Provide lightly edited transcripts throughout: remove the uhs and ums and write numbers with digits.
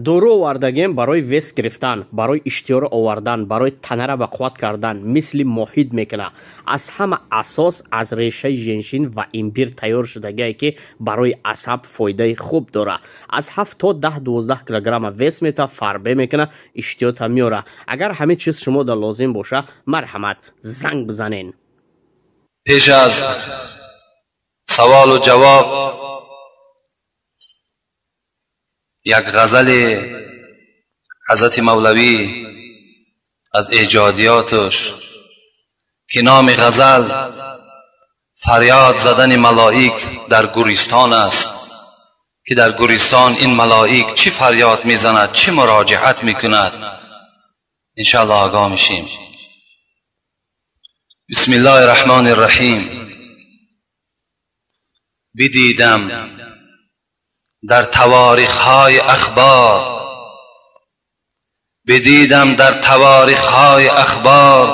Дору овардагем барои вес гирифтан, барои иштиёро овардан, барои танара ба қувват кардан, мисли моҳид мекуна. Аз ҳама асос аз решаи женшин ва имбир тайёр шудагие, ки барои асаб фоидаи хуб дора. Аз 7 то 10-12 килограмма вес мета, фарбе мекуна, иштиёта меора. Агар ҳамин чиз шумо да лозим боша, марҳамат, занг бизанен. Пеш аз саволу ҷавоб як ғазали ҳазрати мавлавӣ аз эҷодиёташ, ки номи ғазал фарёд задани малоик дар гӯристон аст, ки дар гӯристон ин малоик чӣ фарёд мезанад, чӣ муроҷиат мекунад, иншоаллоҳ огоҳ мешем. Бисмиллоҳи раҳмони раҳим. Бидидам дар таворихҳои ахбор, бидидам дар таворихҳои ахбор,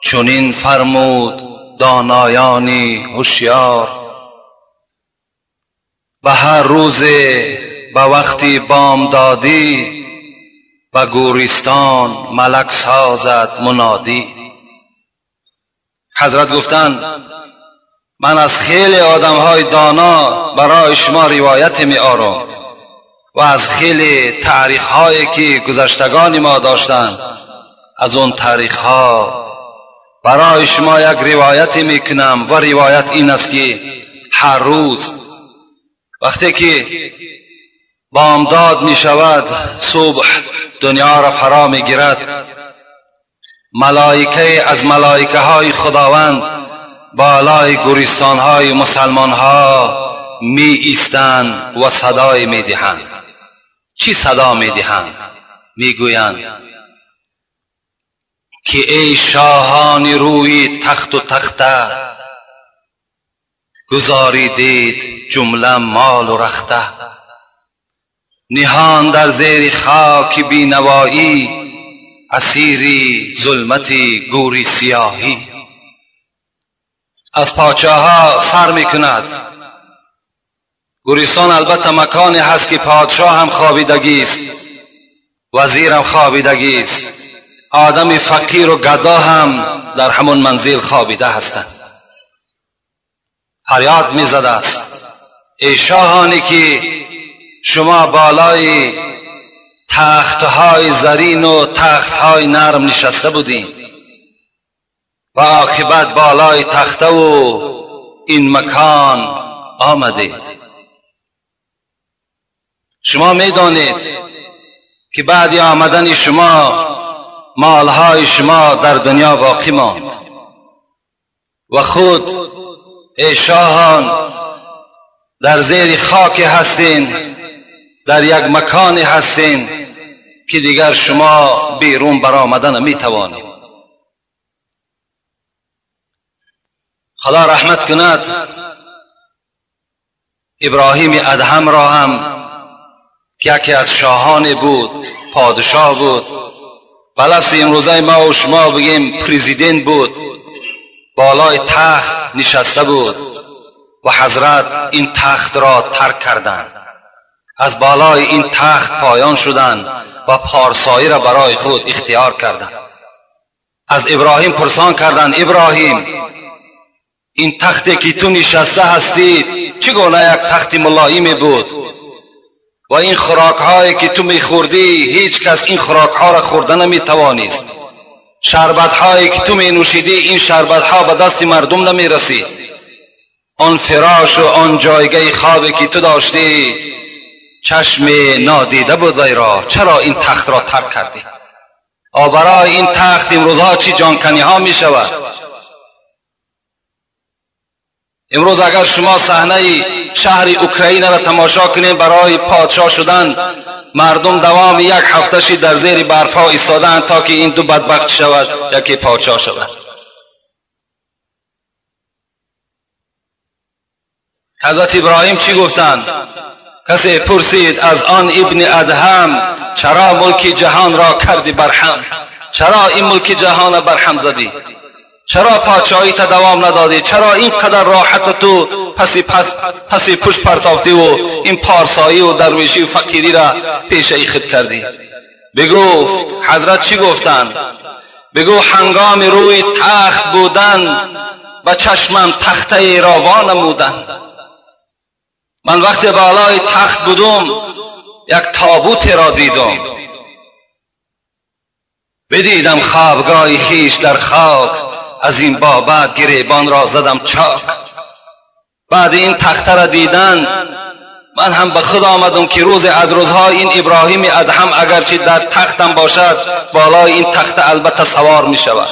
чунин фармуд доноёни ҳушёр: ба ҳар рӯзе ба вақти бомдодӣ, ба гӯристон малак созад мунодӣ. Ҳазрат гуфтанд: ман аз хеле одамҳои доно барои шумо ривояте меорам ва аз хеле таърихҳое ки гузаштагони мо доштанд, аз он таърихҳо барои шумо як ривояте мекунам. Ва ривоят ин аст, ки ҳар рӯз вақте ки бомдод мешавад, субҳ дунёро фаро мегирад, малоикае аз малоикаҳои худованд بالای گوریستان‌های مسلمان‌ها می ایستند و صدای می دهند. چی صدا می دهند؟ می گویند که ای شاهان روی تخت و تخته، گذاریدید جمله مال و رخته، نهان در زیر خاک بینوایی، اسیری ظلمت گوری سیاهی. از پادشاه سر میکند. گوریستان البته مکانی هست که پادشاه هم خوابیدگی است، وزیر هم خوابیدگی است، آدم فقیر و گدا هم در همون منزل خوابیده هستند. فریاد میزده است: ای شاهانی که شما بالای تختهای زرین و تختهای نرم نشسته بودین و عاقبت بالای تخته و این مکان آمده. شما میدانید که بعد آمدن شما مالهای شما در دنیا باقی ماند و خود ای شاهان در زیر خاک هستین، در یک مکان هستین که دیگر شما بیرون برآمدن نمیتوانید. خدا رحمت کند ابراهیم ادهم را هم که یکی از شاهان بود، پادشاه بود، به لفظ امروزه ما و شما بگیم پرزیدنت بود، بالای تخت نشسته بود و حضرت این تخت را ترک کردند، از بالای این تخت پایان شدند و پارسایی را برای خود اختیار کردند. از ابراهیم پرسان کردند: ابراهیم، این تختی که تو نشسته هستی چگونه یک تخت ملایمی بود و این خوراک هایی که تو میخوردی هیچ کس این خوراک ها را خورده نمیتوانست، شربت هایی که تو می نوشیدی این شربت ها به دست مردم نمیرسید، آن فراش و آن جایگاه خوابی که تو داشتی چشم نادیده بود وی را، چرا این تخت را ترک کردی؟ برای این تخت امروزها چی جانکنی ها می شود. امروز اگر شما صحنه شهر اوکراین را تماشا کنید، برای پادشاه شدن مردم دوام یک هفته شی در زیر برف ها ایستادند تا که این دو بدبخت شود، یکی پادشاه شود. حضرت ابراهیم چی گفتند؟ کسی پرسید از آن ابن ادهم چرا ملک جهان را کردی برهم؟ چرا این ملک جهان را برهم زدی؟ چرا پادشاهی تا دوام ندادی؟ چرا اینقدر راحت تو پسی پشت پرتافتی و این پارسایی و درویشی و فقیری را پیشه خود کردی؟ بگفت حضرت چی گفتند؟ بگو هنگام روی تخت بودن و چشمم تخته را وانمودن. من وقتی بالای تخت بودم یک تابوت را دیدم، بدیدم خوابگاه خویش در خاک، از این بابت گریبان را زدم چاک. بعد این تخته را دیدن من هم به خود آمدم که روز از روزها این ابراهیم ادهم اگرچه در تختم باشد بالای این تخته البته سوار می شود،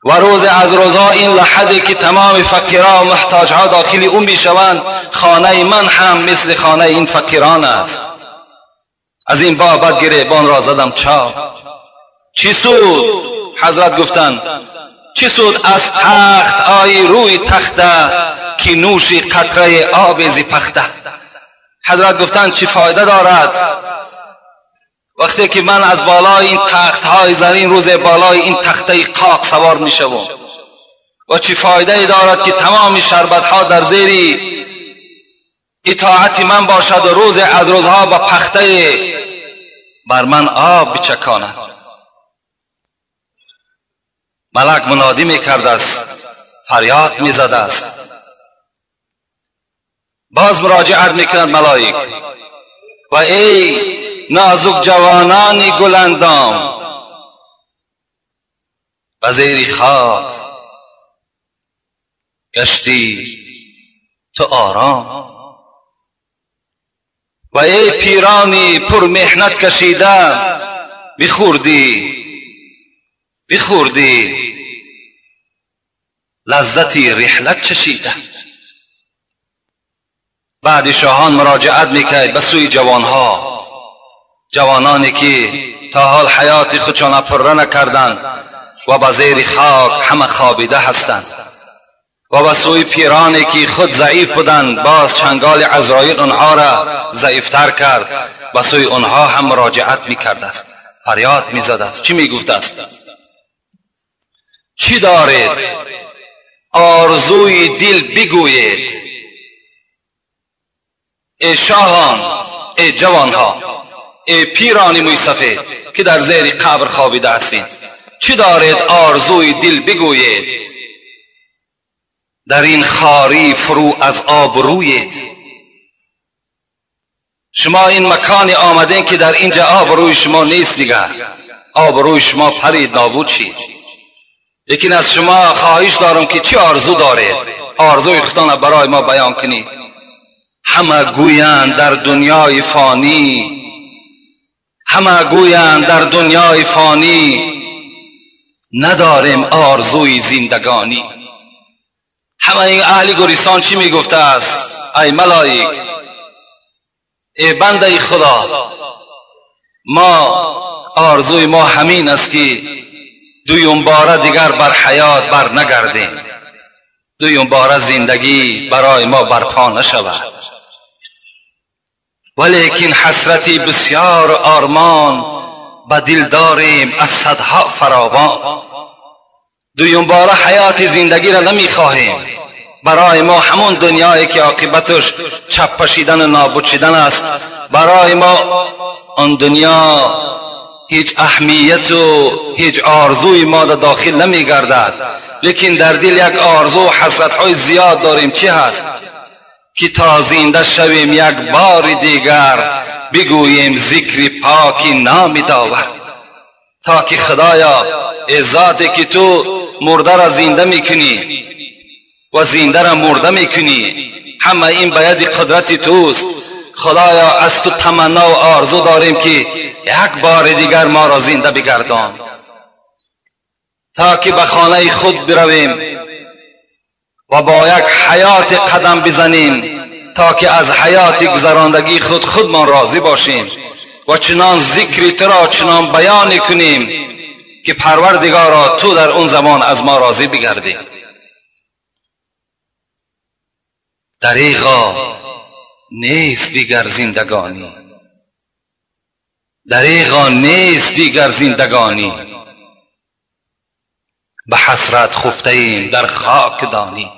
و روز از روزها این لحدی که تمام فقیرها و محتاجها داخل او می شوند، خانه من هم مثل خانه این فقیران است. از این بابت گریبان را زدم چاک. چی سود؟ حضرت گفتند چی سود از تخت آی روی تخته که نوشی قطره آب زی پخته. حضرت گفتند چی فایده دارد وقتی که من از بالای این تخت های زرین روز بالای این تخته قاق سوار می شوم، و چی فایده دارد که تمام شربت ها در زیر اطاعت من باشد و روز از روزها با پخته بر من آب بچکاند. ملک منادی می کرده است، فریاد می زده است. باز مراجعت می کند ملائک و ای نازک جوانان گلندام، به زیر خاک گشتی تو آرام، و ای پیرانی پر محنت کشیده بخوردی لذتی رحلت چشیده. بعد شاهان مراجعت میکرد به سوی جوانها، جوانانی که تا حال حیات خودشان پره نکردند و به زیر خاک همه خوابیده هستند، و به سوی پیرانی که خود ضعیف بودند باز چنگال عزرائیل آنها را ضعیفتر کرد، به سوی آنها هم مراجعت میکرد است، فریاد میزد است. چی میگفت است؟ چی دارید؟ آرزوی دل بگویید ای شاهان، ای جوانها، ای پیران موی سفید که در زیر قبر خوابیده هستید، چی دارید؟ آرزوی دل بگویید. در این خاری فرو از آب رویید. شما این مکانی آمدین که در اینجا آب روی شما نیست دیگر، آب روی شما پرید نابود شید. لیکن از شما خواهش دارم که چی آرزو دارید؟ آرزوی خودتان برای ما بیان کنید. همه گویند در دنیای فانی، همه گویند در دنیای فانی، نداریم آرزوی زندگانی. همه این اهل گریستان چی میگفته است؟ ای ملائک، ای بنده خدا، ما آرزوی ما همین است که دویم باره دیگر بر حیات بر نگردیم، دویم باره زندگی برای ما برپا نشود. ولیکن حسرتی بسیار آرمان به دل داریم از صدها فراوان. دویم باره حیات زندگی را نمیخواهیم، برای ما همون دنیایی که عاقبتش چپ پشیدن و نابود شدن است، برای ما آن دنیا هیچ اهمیت و هیچ آرزوی ما در داخل نمیگردد. لیکن در دل یک آرزو و حسرت‌های زیاد داریم. چی هست؟ که تا زنده شویم یک بار دیگر بگوییم ذکر پاکی نام داور، تا که خدایا ای ذاتی که تو مرده را زنده میکنی و زنده را مرده میکنی، همه این به ید قدرت توست. خدایا از تو تمنا و آرزو داریم که یک بار دیگر ما را زنده بگردان، تا که به خانه خود برویم و با یک حیات قدم بزنیم، تا که از حیات گذراندگی خود خودمان راضی باشیم و چنان ذکری تو را چنان بیان کنیم که پروردگارا تو در اون زمان از ما راضی بگردی. دریغا نیست دیگر زندگانی، دریغا نیست دیگر زندگانی. به حسرت خفته ایم در خاک دانی.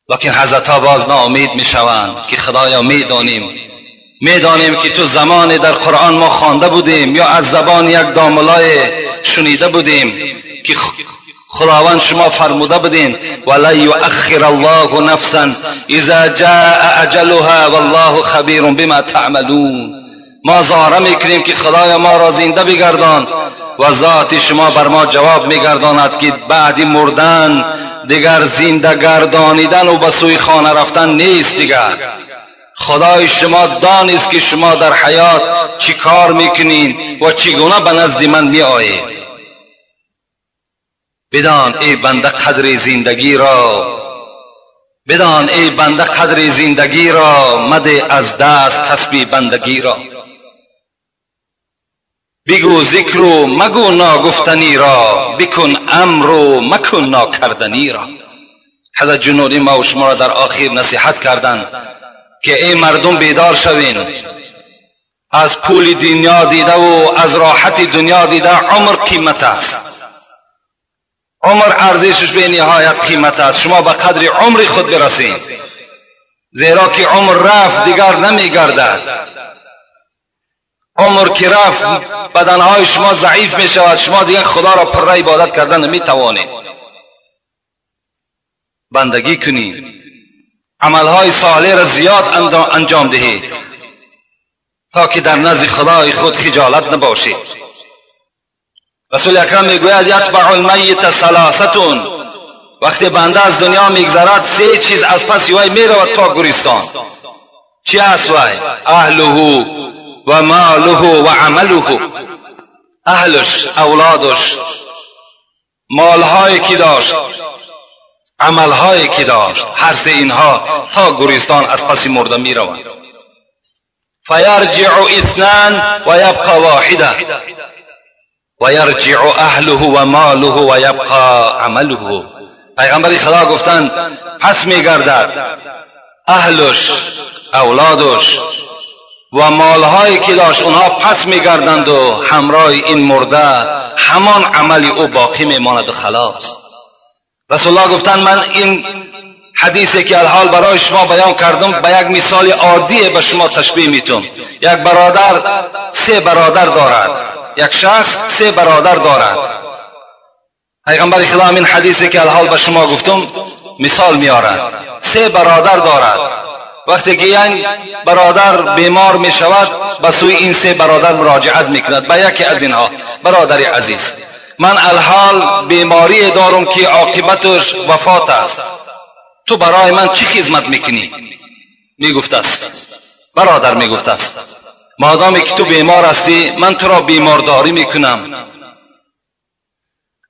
لکن حضرت ها باز ناامید میشوند که خدایا میدانیم که تو زمان در قرآن ما خوانده بودیم یا از زبان یک داملای شنیده بودیم که خداوند شما فرموده بودین ولا یؤخر الله نفسا اذا جاء اجلها والله خبیر بما تعملون. ما زاره میکنیم که خدایا ما را زنده بگردان و ذات شما بر ما جواب میگرداند که بعد مردن دیگر زنده گردانیدن و به سوی خانه رفتن نیست. دیگر خدای شما دانست که شما در حیات چی کار میکنین و چگونه به نزد من میآیید. بدان ای بنده قدر زندگی را، بدان ای بنده قدر زندگی را، مده از دست کسب بندگی را. بگو ذکر و مگو ناگفتنی را، بکن امر و مکن ناکردنی را. حضرت جنودی ما و شما را در آخر نصیحت کردند که ای مردم بیدار شوین، از پول دنیا دیده و از راحت دنیا دیده عمر قیمت است، عمر ارزشش به نهایت قیمت است. شما به قدر عمر خود برسید، زیرا که عمر رفت دیگر نمیگردد. عمر که رفت بدنهای شما ضعیف می شود، شما دیگر خدا را پر عبادت کردن نمی توانید. بندگی کنید، عملهای صالح را زیاد انجام دهید تا که در نزد خدای خود خجالت نباشید. رسول اکرم میگوید یتبع المیت ثلاثه، وقتی بنده از دنیا میگذرد سه چیز از پس وی میرود تا گورستان. چی است وی؟ اهله و ماله و عمله. اهلش، اولادش، مالهایی که داشت، عملهایی که داشت، هر سه اینها تا گورستان از پس مرده میروند. فیرجع اثنان و یبقى واحده و یرجع اهله و ماله و یبقى عمله. پیغمبر خدا گفتند پس میگردد اهلش، اولادش و مالهایی که داشت، اونها پس میگردند و همراه این مرده همان عمل او باقی میماند و خلاص. رسول الله گفتند من این حدیثی که الحال برای شما بیان کردم به یک مثال عادی به شما تشبیه میتونم. یک برادر سه برادر دارد، یک شخص سه برادر دارد. پیغمبر خدا این حدیثی که الحال به شما گفتم مثال میارد. سه برادر دارد، وقتی که یک برادر بیمار می شود به سوی این سه برادر مراجعت می کند. به یکی از اینها، برادر عزیز من الحال بیماری دارم که عاقبتش وفات است، تو برای من چی خدمت میکنی؟ میگفت است برادر، میگفت است مادامی که تو بیمار هستی من تو را بیمارداری میکنم،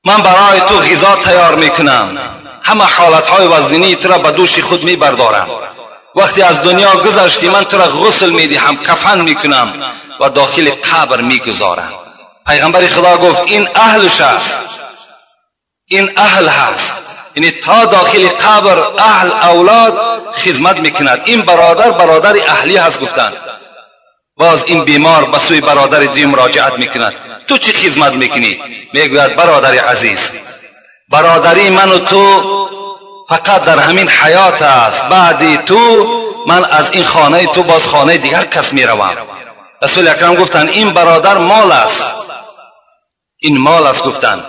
من برای تو غذا تیار میکنم، همه حالتهای وزنی تو را به دوش خود میبردارم، وقتی از دنیا گذشتی من تو را غسل میدهم، کفن میکنم و داخل قبر میگذارم. پیغمبر خدا گفت این اهلش است، این اهل هست، یعنی تا داخل قبر اهل اولاد خدمت میکند. این برادر برادر اهلی هست. گفتند باز این بیمار به سوی برادر دوم مراجعت میکند، تو چی خدمت میکنی؟ میگوید برادر عزیز، برادری من و تو فقط در همین حیات است، بعدی تو من از این خانه تو باز خانه دیگر کس میروم. رسول اکرم گفتند این برادر مال است، این مال است. گفتند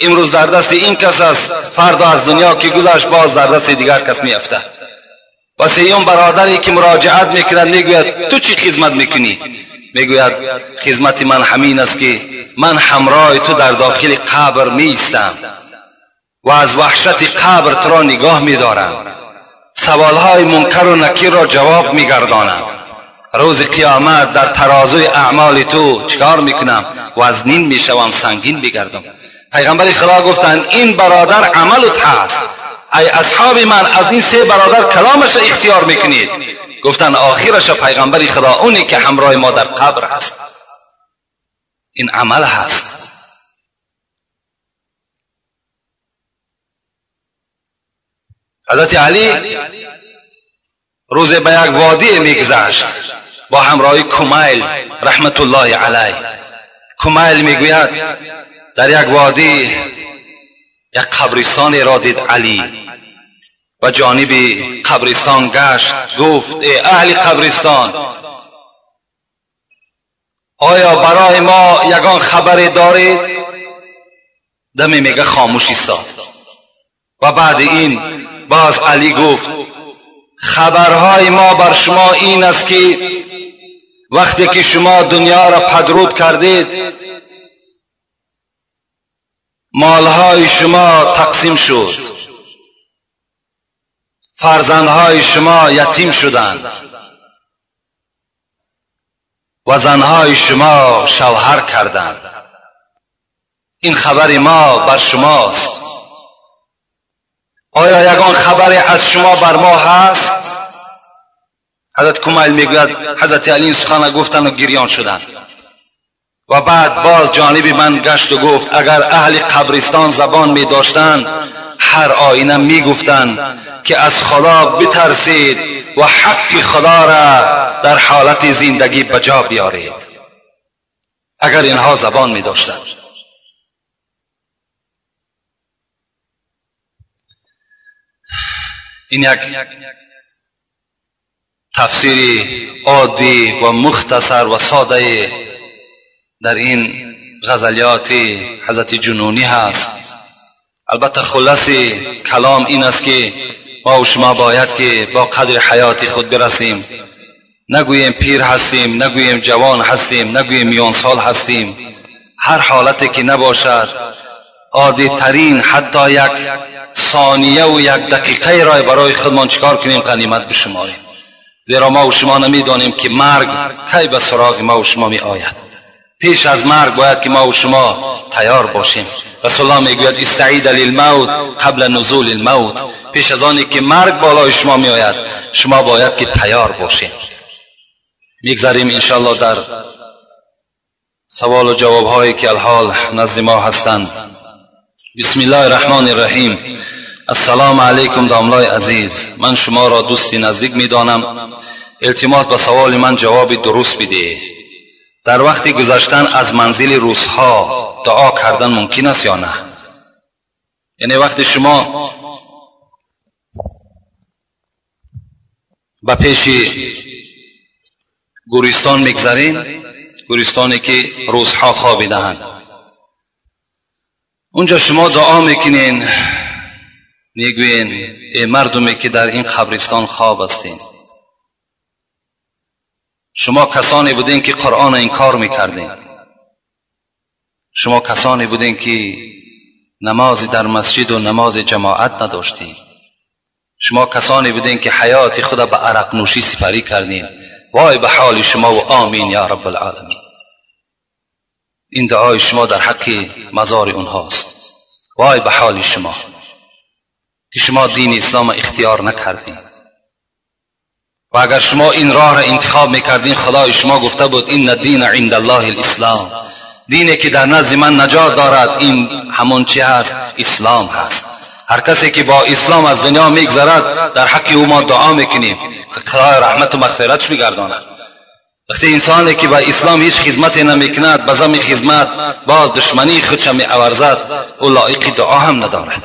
امروز در دست این کس است، فردا از دنیا که گذشت باز در دست دیگر کس میافته. و سیوم برادری که مراجعت میکند میگوید تو چی خدمت میکنی؟ میگوید خدمت من همین است که من همراه تو در داخل قبر میایستم و از وحشت قبر تو را نگاه میدارم، سوالهای منکر و نکیر را جواب میگردانم، روز قیامت در ترازوی اعمال تو چکار میکنم؟ وزنین میشوم، سنگین میگردم. پیغمبر خدا گفتند این برادر عملت هست، ای اصحاب من از این سه برادر کلامش اختیار میکنید؟ گفتند آخرش پیغمبر خدا اونی که همراه ما در قبر هست، این عمل هست. حضرت علی روز به یک وادی میگذشت با همراهی کمیل رحمت الله علیه. کمیل میگوید در یک وادی یک قبرستان را دید علی و جانب قبرستان گشت، گفت ای اهل قبرستان، آیا برای ما یگان خبری دارید؟ دمی میگه خاموش ایستاد. و بعد این باز علی گفت خبرهای ما بر شما این است که وقتی که شما دنیا را پدرود کردید، مالهای شما تقسیم شد، فرزندهای شما یتیم شدند و زنهای شما شوهر کردند. این خبر ما بر شماست. آیا یگان خبری از شما بر ما هست؟ حضرت کمیل میگوید حضرت علی این سخن گفتند و گریان شدند. و بعد باز جانب من گشت و گفت اگر اهل قبرستان زبان می داشتند هر آینه می گفتند که از خدا بترسید و حق خدا را در حالت زندگی به جا بیارید. اگر اینها زبان می داشتند. این یک تفسیر عادی و مختصر و ساده در این غزلیات حضرت جنونی هست. البته خلاص کلام این است که ما و شما باید که با قدر حیات خود برسیم. نگوییم پیر هستیم، نگوییم جوان هستیم، نگوییم میان سال هستیم. هر حالتی که نباشد، عادی ترین حتی یک ثانیه و یک دقیقه را برای خودمان چیکار کنیم؟ غنیمت بشماریم. زیرا ما و شما نمیدانیم که مرگ کی به سراغ ما و شما می آید. پیش از مرگ باید که ما و شما تیار باشیم. رسول الله میگوید استعید للموت قبل نزول الموت. پیش از آنی که مرگ بالای شما می آید شما باید که تیار باشیم. میگذریم انشاءالله در سوال و جواب هایی که الحال نزد ما هستند. بسم الله الرحمن الرحیم. السلام علیکم داملای عزیز، من شما را دوستی نزدیک میدانم. التماس به سوال من جواب درست بده. در وقت گذشتن از منزل روسها دعا کردن ممکن است یا نه؟ یعنی وقتی شما به پیش گورستان میگذرین، گورستانی که روسها خوابیده‌اند، اونجا شما دعا میکنین، میگوین ای مردمی که در این قبرستان خواب هستین، شما کسانی بودین که قرآن انکار میکردین، شما کسانی بودین که نماز در مسجد و نماز جماعت نداشتین، شما کسانی بودین که حیات خود به عرق نوشی سپری کردین، وای به حال شما و آمین یا رب العالمین. این دعای شما در حق مزار اونهاست. وای به حال شما که شما دین اسلام اختیار نکردین. و اگر شما این راه را انتخاب میکردین، خدای شما گفته بود این دین عند الله الاسلام، دینی که در نزد من نجات دارد این همون چی هست؟ اسلام هست. هر کسی که با اسلام از دنیا میگذرد در حق او ما دعا میکنیم، خدای رحمت و مغفرتش میگرداند. وقتی انسانی که با اسلام هیچ خدمتی نمیکند، به زم خدمت باز دشمنی خودش می اورزد، او لایق دعا هم ندارد.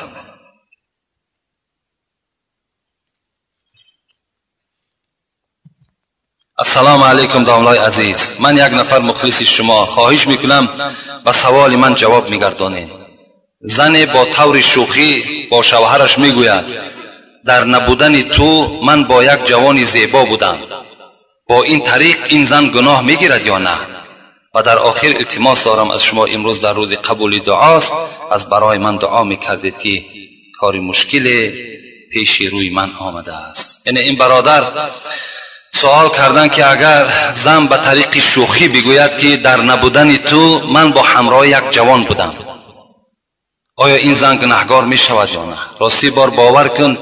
السلام علیکم داملای عزیز، من یک نفر مخلص شما، خواهش میکنم به سوال من جواب میگردانید. زن با طور شوخی با شوهرش میگوید در نبودن تو من با یک جوان زیبا بودم، با این طریق این زن گناه میگیرد یا نه؟ و در آخر التماس دارم از شما، امروز در روز قبول دعاست، از برای من دعا میکردید که کار مشکل پیش روی من آمده است. یعنی این برادر سوال کردن که اگر زن به طریق شوخی بگوید که در نبودن تو من با همراه یک جوان بودم، آیا این زن گناهگار می شود یا نه؟ راستی بار باور کن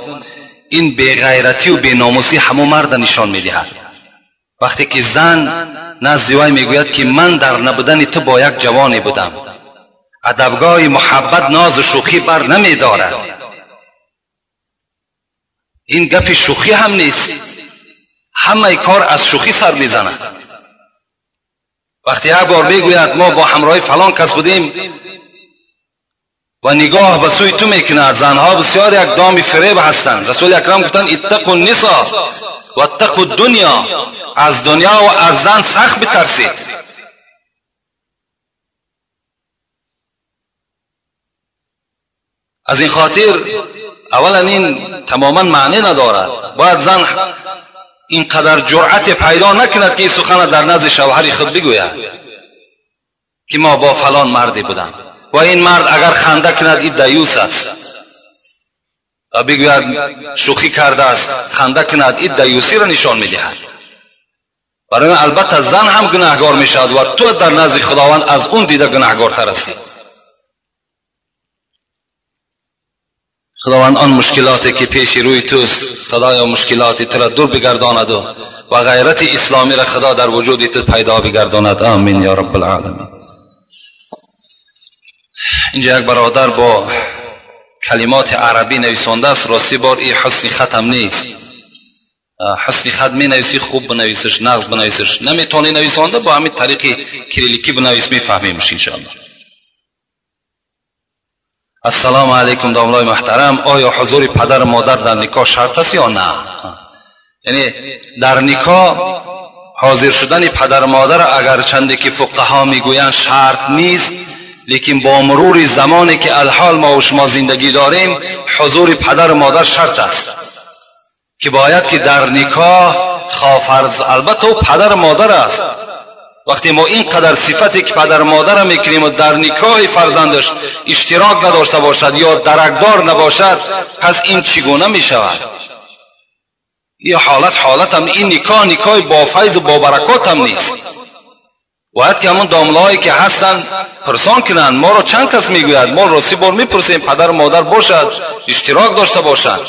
این بیغیرتی و بیناموسی همو مرد نشان می دهد. وقتی که زن نزد وی میگوید که من در نبودن تو با یک جوانی بودم، ادبگاه محبت ناز و شوخی بر نمی دارد. این گپ شوخی هم نیست، همه کار از شوخی سر میزند. وقتی یک بار بگوید ما با همراه فلان کس بودیم، و نگاه به سوی تو میکند. زنها بسیار یک دام فریب هستند. رسول اکرم گفتند اتقوا النساء و اتقوا الدنیا، از دنیا و از زن سخت بترسید. از این خاطر اولا این تماما معنی ندارد. باید زن اینقدر جرأت پیدا نکند که این سخن در نزد شوهر خود بگوید که ما با فلان مردی بودم و این مرد اگر خنده کند این دیوس است و بگوید شوخی کرده است، خنده کند، این دیوسی را نشان میدهد. برای البته زن هم گناهگار میشود و تو در نزد خداوند از اون دیده گناهگارتر هستی. خداوند آن مشکلاتی که پیش روی توست، خدایا مشکلاتی تو را دور بگرداند و غیرت اسلامی را خدا در وجود تو پیدا بگرداند. آمین یا رب العالمین. اینجا یک برادر با کلمات عربی نویسانده است. راستی بار این حسن ختم نیست. حسن خط می نویسی خوب بنویسش، نغز بنویسش، نمیتونی نویسانده با همین طریق کریلیکی بنویس، میفهمیمش انشاءالله. السلام علیکم داملای محترم، آیا حضور پدر و مادر در نکاح شرط است یا نه؟ یعنی در نکاح حاضر شدن پدر و مادر اگر چنده که فقها میگویند شرط نیست، لیکن با مرور زمانی که الحال ما و شما زندگی داریم حضور پدر و مادر شرط است که باید که در نکاح خواه البته او پدر و مادر است. وقتی ما اینقدر صفتی که پدر و مادر میکنیم و در نکاح فرزندش اشتراک نداشته باشد یا درکدار نباشد، پس این چگونه میشود؟ این حالت هم این نکاح نکاح با فیض و با برکات هم نیست. باید که همون داملهایی که هستن پرسان کنند. ما را چند کس میگوید، ما راستی بار میپرسیم پدر و مادر باشد، اشتراک داشته باشد،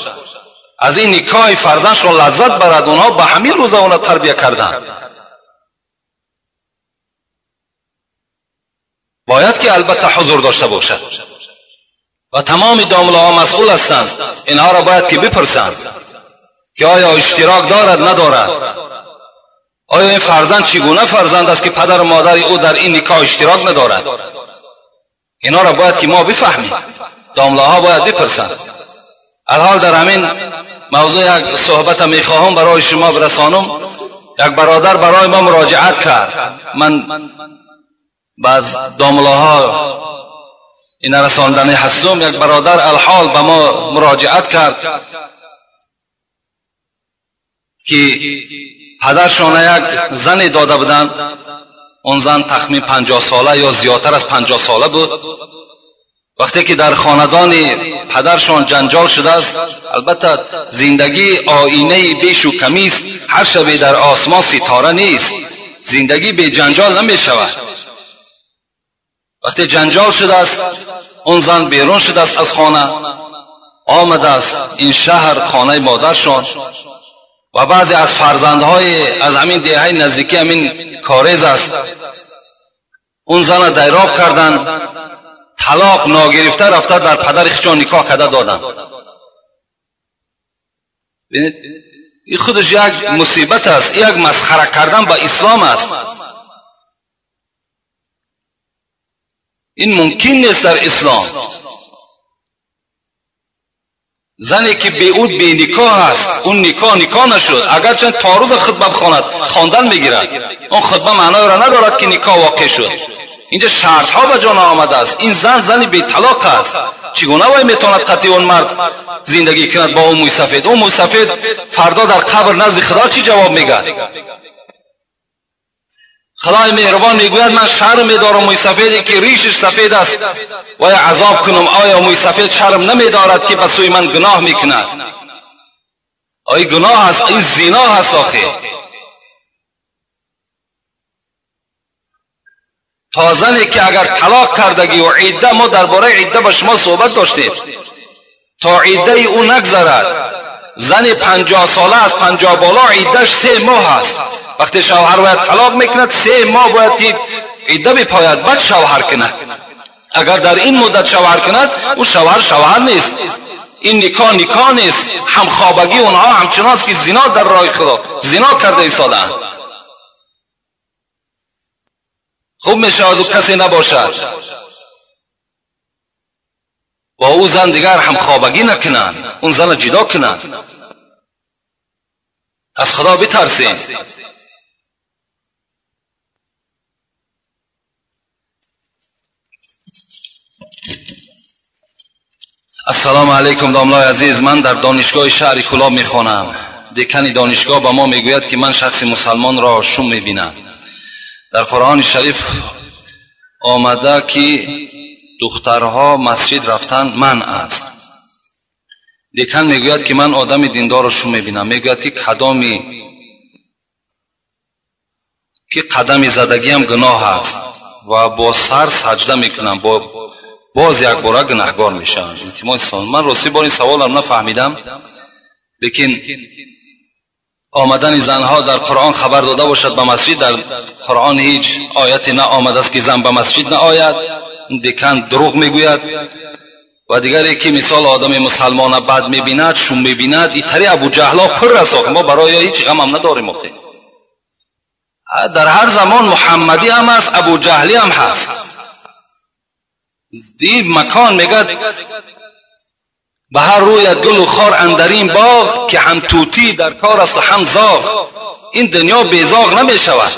از این نکاح فرزندش را لذت برد. اونها به همین روزه اونا تربیه کردن. باید که البته حضور داشته باشد و تمام دامله‌ها مسئول هستند. اینها را باید که بپرسند که آیا اشتراک دارد ندارد، آیا این فرزند چگونه فرزند است که پدر و مادر او در این نکاح اشتراک ندارد. اینها را باید که ما بفهمیم، دامله‌ها باید بپرسند. الحال در همین موضوع یک صحبت میخواهم برای شما برسانم. یک برادر برای ما مراجعت کرد، من بعض داملاها این رساندنی هستم. یک برادر الحال به ما مراجعت کرد که پدرشان یک زنی داده بودند. اون زن تخمین 50 ساله یا زیادتر از 50 ساله بود. وقتی که در خاندان پدرشان جنجال شده است، البته زندگی آینه بیش و کمیست، هر شب در آسمان ستاره نیست، زندگی به جنجال نمی شود. وقتی جنجال شده است، اون زن بیرون شده است از خانه، آمده است این شهر خانه مادرشان و بعضی از فرزندهای از همین دهه نزدیکی همین کاریز است، اون زن را دیراب کردن، طلاق ناگرفته رفته در پدر خودشان نکاح کرده دادن. ببینید این خودش یک مصیبت است، یک مسخره کردن با اسلام است. این ممکن نیست در اسلام. زنی که به او بی نکاح است، اون نکاح نکاح نشد، اگرچه تا روز خطبه بخواند خواندن میگیرد، اون خطبه معنای را ندارد که نکاح واقع شد. اینجا شرط ها به جان آمده است. این زن زنی بی طلاق است، چگونه وی میتواند قطعی اون مرد زندگی کند با اون موی سفید؟ اون موی سفید فردا در قبر نزد خدا چی جواب میگه؟ خدای مهربان میگوید من شرم میدارم موی سفیدی که ریشش سفید است و عذاب کنم. آیا موی سفید شرم نمیدارد که به سوی من گناه میکند؟ آیا گناه است؟ این زنا هست آخه. تا زنی که اگر طلاق کردگی و عده، ما درباره عده با شما صحبت داشتیم، تا عده او نگذرد، زن 50 ساله از 50 بالا عدهش 3 ماه است. وقتی شوهر باید طلاق میکند 3 ماه باید که عده بپاید بعد شوهر کند. اگر در این مدت شوهر کند او شوهر شوهر نیست، این نکاح نکاح نیست. همخوابگی اونها همچنان است که زنا در راه خدا زنا کرده ایستادند. خوب میشود و کسی نباشد. Бо ӯ зан дигар ҳамхобагӣ накунанд, он зана ҷудо кунанд. Аз Худо битарсем. Ассалому алайкум домлаи азиз, ман дар донишгоҳи шаҳри Кӯлоб мехонам. Декани донишгоҳ ба мо мегӯяд, ки ман шахси мусалмонро шум мебинам. Дар Қуръони шариф омада, ки духтарҳо масҷид рафтан манъ аст. Декан мегӯяд, ки ман одами диндорро шум мебинам. Мегӯяд, ки кадоми ки қадами задагиам гуноҳ аст ва бо сар саҷда мекунам, боз якбора гунаҳгор мешавам. Илтимос, ман рости бор ин саволам нафаҳмидам, лекин омадани занҳо дар Қуръон хабар дода бошад ба масҷид, дар Қуръон ҳеҷ ояте наомадааст, ки зан ба масҷид наояд. Декан дурӯғ мегӯяд. Ва дигаре ки мисол одами мусалмона бад мебинад, шум мебинад, итари Абуҷаҳло пур аст. Мо барои ҳеҷ ғамам надорем. Охе дар ҳар замон муҳаммадӣ ҳам аст, Абуҷаҳлӣ ҳам ҳаст. Диб макон мегӯяд ба ҳар рӯят гулу хор андарин боғ, ки ҳам тӯтӣ дар кор аст ва ҳам зоғ. Ин дунё безоғ намешавад.